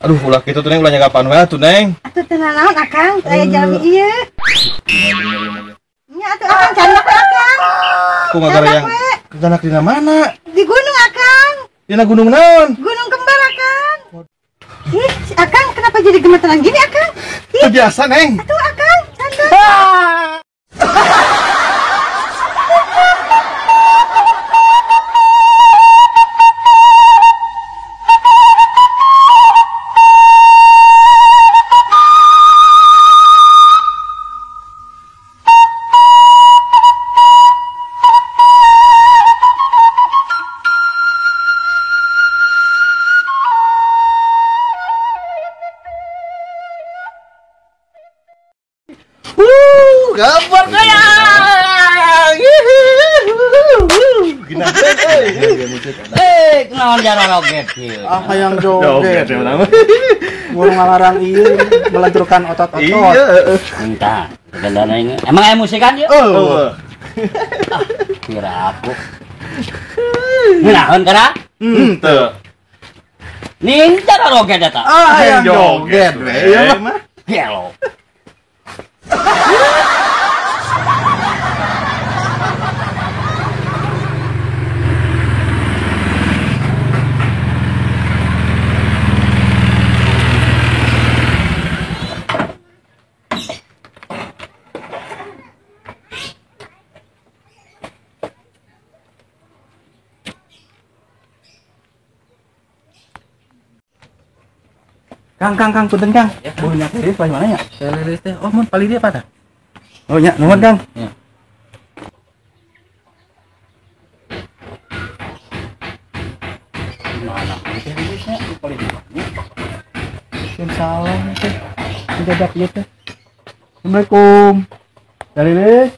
Aduh, ulah kitu tuh Neng, ulah nyagapan we atuh Neng. Atuh teu nanaon Akang, teu aya jalmi ieu. Nya atuh Akang candak we Akang. Ku ngagarayang. Candak dina mana? Di gunung Akang. Dina gunung naon? Gunung Kembar Akang. Ih, si Akang kenapa jadi gemeteran gini Akang? Teu biasa Neng. Atuh Akang, candak. Gambar kaya. Eh, kenaon jara joget kieu? Ah, hayang joget. Ngurung ngalarang ieu melenturkan otot-otot. Iya. Entah, gendana ini. Emang aya musikan ieu? Oh. Kira aku. Ngeunaheun kana? Henteu. Ning jara joget eta. Ah, hayang joget we ieu mah. Gelo. Kang, Kang, Kang, punten Kang. Ya. Bu nya Lilis paling mana ya? Lilis teh. Oh, mun paling dia apa tah? Oh nya, nuhun Kang. Ya. Mana teh Lilisnya paling dia? Sieun salah teh. Mendadak ieu teh. Assalamualaikum. Ya Lilis.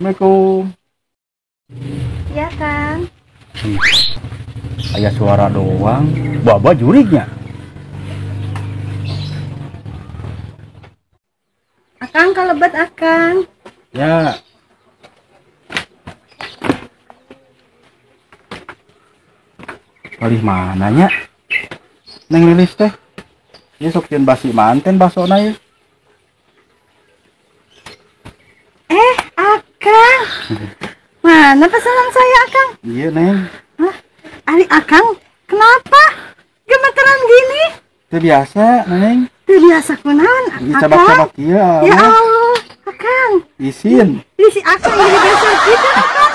Assalamualaikum. Ya, Kang. Aya suara doang, baba jurignya. Akang kalebet Akang. Ya. Palih mananya? Neng Lilis teh. Ieu sok jeung basi manten basona ieu. Eh, Akang. Mana pesanan saya, Akang? Iya, Neng. Hah? Ari Akang, kenapa gemeteran gini? Teu biasa, Neng. Teu biasa kunaon, Akang? Cabak-cabak ieu. Ya Allah, Akang. Isin. Ih, si Akang jadi biasa gitu, Akang.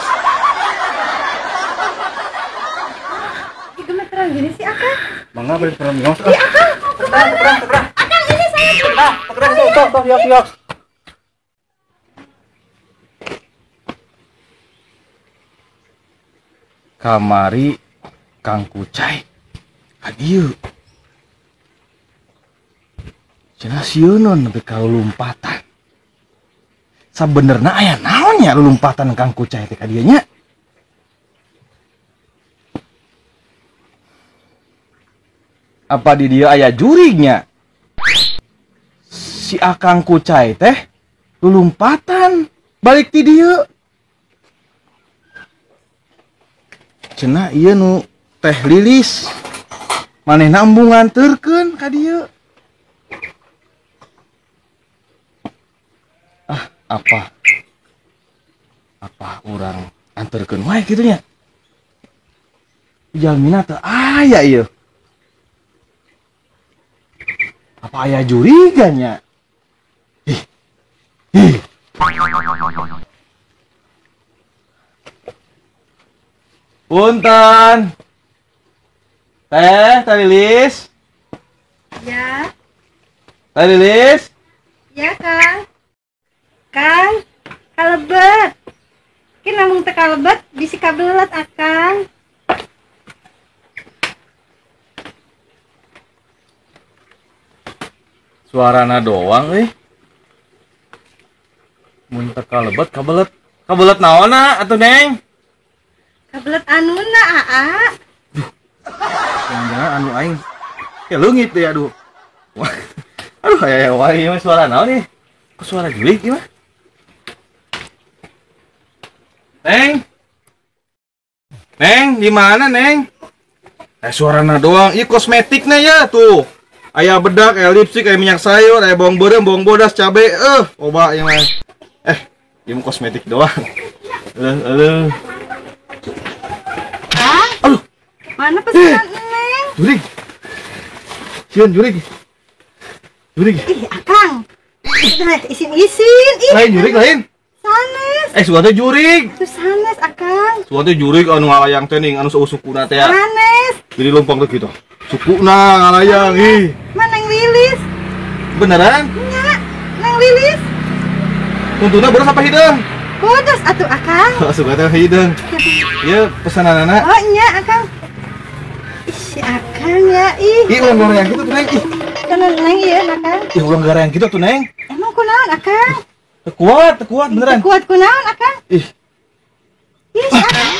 Ih, gemeteran gini si Akang. Mangga balik ke mios. Ih, Akang, kemana? Akang, ini saya. Ah, terang tuh, tuh, tuh, yok, yok. Kamari Kang Kucai hadieu cenah sieuneun nepi ka lumpatan. Sabenerna aya naon nya lumpatan Kang Kucai teh ka dieu nya? Apa di dieu aya jurignya? Si Akang Kucai teh lumpatan balik ti dieu. Cenah ieu nu Teh Lilis manehna embung nganterkeun ka dieu. Ah, apa? Apa urang anterkeun wae kitu nya? Jalmina teu aya ieu. Apa aya juriganya? Ih. Ih. Punten. Teh, Teh Lilis. Ya. Teh Lilis. Ya, Kang. Kang, kalebet. Ki namung teu kalebet bisi kabelet Akang. Suarana doang euy. Mun teu kalebet kabelet. Kabelet naonna atuh, Neng? Kabelet anuna, Aa. Duh. Jangan-jangan anu aing ya leungit deh, aduh. Aduh, aya wae ieu suara naon nih? Kok suara jurig ieu mah? Neng. Neng, di mana, Neng? Suarana doang. Ieu kosmetikna ya tuh. Aya bedak, aya lipstik, aya minyak sayur, aya bawang beureum, bawang bodas, cabe, loba ieu mah. Ieu mah kosmetik doang. Eleuh, eleuh. Kang, Aduh, mana pesanan Neng? Jurig. Sieun jurig. Jurig. Ih, Akang. Udah isin-isin. Ih, Lain jurig lain. Sanes. Sugan teh jurig. Tuh sanes, Akang. Sugan teh jurig anu ngalayang teh ning anu sausukuna teh ya. Sanes. Jadi lompong teh gitu. Sukuna ngalayang ih. Mana Neng Lilis? Beneran? Nya, Neng Lilis. Untuna bodas apa hideung? Bodas atuh Akang. Sugan teh hideung. Ieu pesananana. Oh, nya Akang. Ih, si Akang ya, ih. Ih, ulang gara yang gitu tuh, Neng. Ih, Kana Neng ieu Akang. ih ulang gara yang gitu tuh, Neng. Emang kunaon Akang? Teu kuat, teu kuat beneran. Teu kuat kunaon Akang? Ih, Ih, si Akang.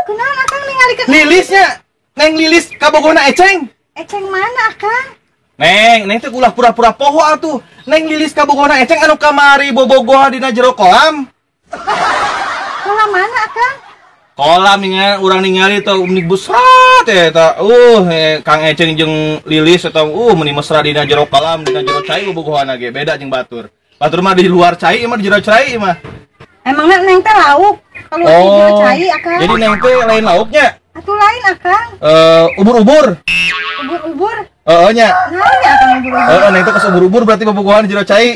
Kunaon Akang ningalikeun Lilisnya. Neng Lilis kabogona Eceng. Eceng mana Akang? Neng, Neng teh ulah pura-pura poho atuh. Neng Lilis kabogona Eceng anu kamari bobogohan dina jero kolam. Kolam mana Akang? Kolam ningali urang ningali teh meni besar teh eta. Kang Eceng jeung Lilis eta meni mesra dina jero kolam, dina jero cai bobogohan ge beda jeung batur. Batur mah di luar cai, mah di jero cai mah. Emangnya Neng teh lauk? Kalau di jero cai Akang. Jadi Neng teh lain lauknya. Atuh lain Akang. Ubur-ubur. Ubur-ubur. Heeh nya. Naon ya Akang ubur-ubur? Heeh, Neng teh kos ubur-ubur berarti bobogohan di jero cai.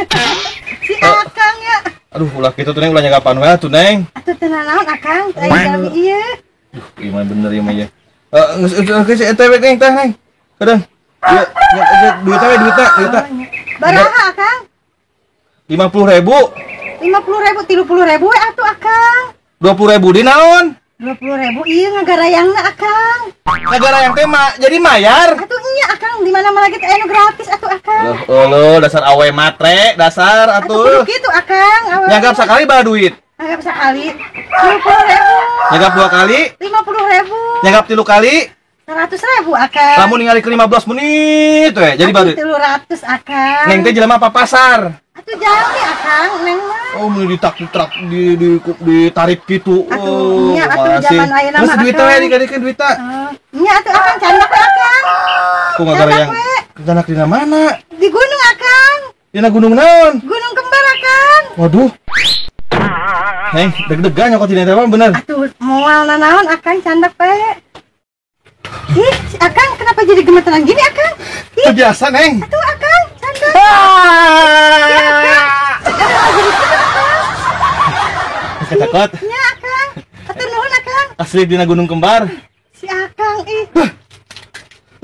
Si Akang ya. Aduh, ulah kitu tuh Neng, ulah nyagapan we atuh Neng. Atuh teu nanaon Akang, teu aya jalmi ieu. Duh, ieu mah bener ieu mah ya. Geus geus eta we Neng tah Neng. Kadang. Ieu duitna we duitna, duitna. Baraha Akang? 50.000. 50.000, 30.000 we atuh Akang. 20.000 di naon? 20.000 ieu ngagarayangna Akang. Ngagarayang teh mah jadi mayar. Atuh nya Akang di mana-mana ge teh anu gratis atuh Akang. Loh, loh, dasar awe matre, dasar Atuh kudu atuh. kitu Akang, awe. Nyagap sakali bae duit. Nyagap sakali 20.000. Nyagap 2 kali, 50.000. Nyagap 3 kali, 100.000 Akang. Lamun ningali ke 15 menit we, jadi baru. 300 Akang. Neng teh jelema apa pasar? Atuh jalmi Akang, Neng mah. Oh, meni ditak trak di ditarik gitu. Atuh, nya atuh zaman ayeuna mah. Terus duitna we dikadikeun duitna. Nya atuh Akang candak we Akang. Ku ngagarayang. Candak dina mana? Di gunung Akang. Dina gunung naon? Gunung Kembar Akang. Waduh. Neng, deg-degan nyokot dina eta mah bener. Atuh moal nanaon Akang candak we. Ih, si Akang kenapa jadi gemeteran gini Akang? Ih, biasa Neng. Atuh Akang candak. Ya Akang. Kenapa jadi gitu Akang? Ketakot. Nya Akang. Atuh nuhun Akang. Asli dina Gunung Kembar. Si Akang ih.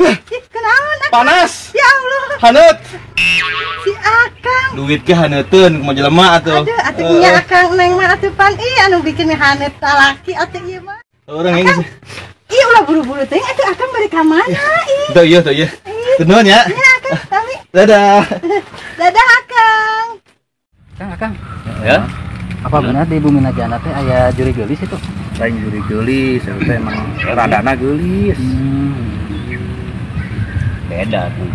Ih, kunaon Akang? Panas. Ya Allah. Haneut. Si Akang. Duit ge haneuteun kumaha jelema atuh. Aduh, atuh nya Akang Neng mah atuh pan ih anu bikin haneut talaki atuh ieu mah. Urang geus. Ih, ulah buru-buru teh atuh Akang bari ka mana ih. Tuh ieu, tuh ieu. Nuhun ya. Nya Akang, sami. Dadah. Dadah Akang. Kang, Akang. Ya. Apa benar di Bumi Najana teh aya juri geulis itu? Lain juri geulis, eta teh emang radana geulis. Beda tuh.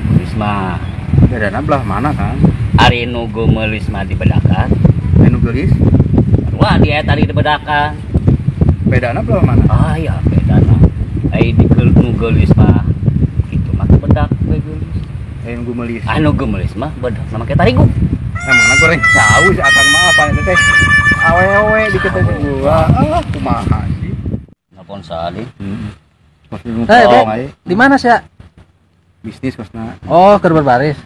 Geulis mah. Bedana belah mana, Kang? Ari nu geumelis mah di bedakan. Anu geulis? Wah, dia tadi di bedakan. Bedana belah mana? Ah ya, bedana. Ai di nu geulis mah kitu mah bedak we geulis. Anu geumelis. Anu geumelis mah bedak sama kayak tarigu. Emangna goreng jauh si Akang mah apa itu teh? Awewe dikit teh gua. Ah, kumaha sih? Nelpon sali. Eh, di mana sih ya? Bisnis kosna. Oh, keur berbaris.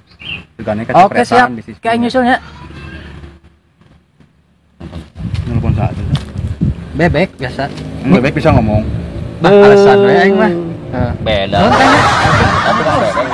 Oke, siap. Kayak nyusulnya. Nelpon saat. Bebek biasa. Bebek bisa ngomong. Ah, alasan we aing mah. Beda. Tapi kan bebek.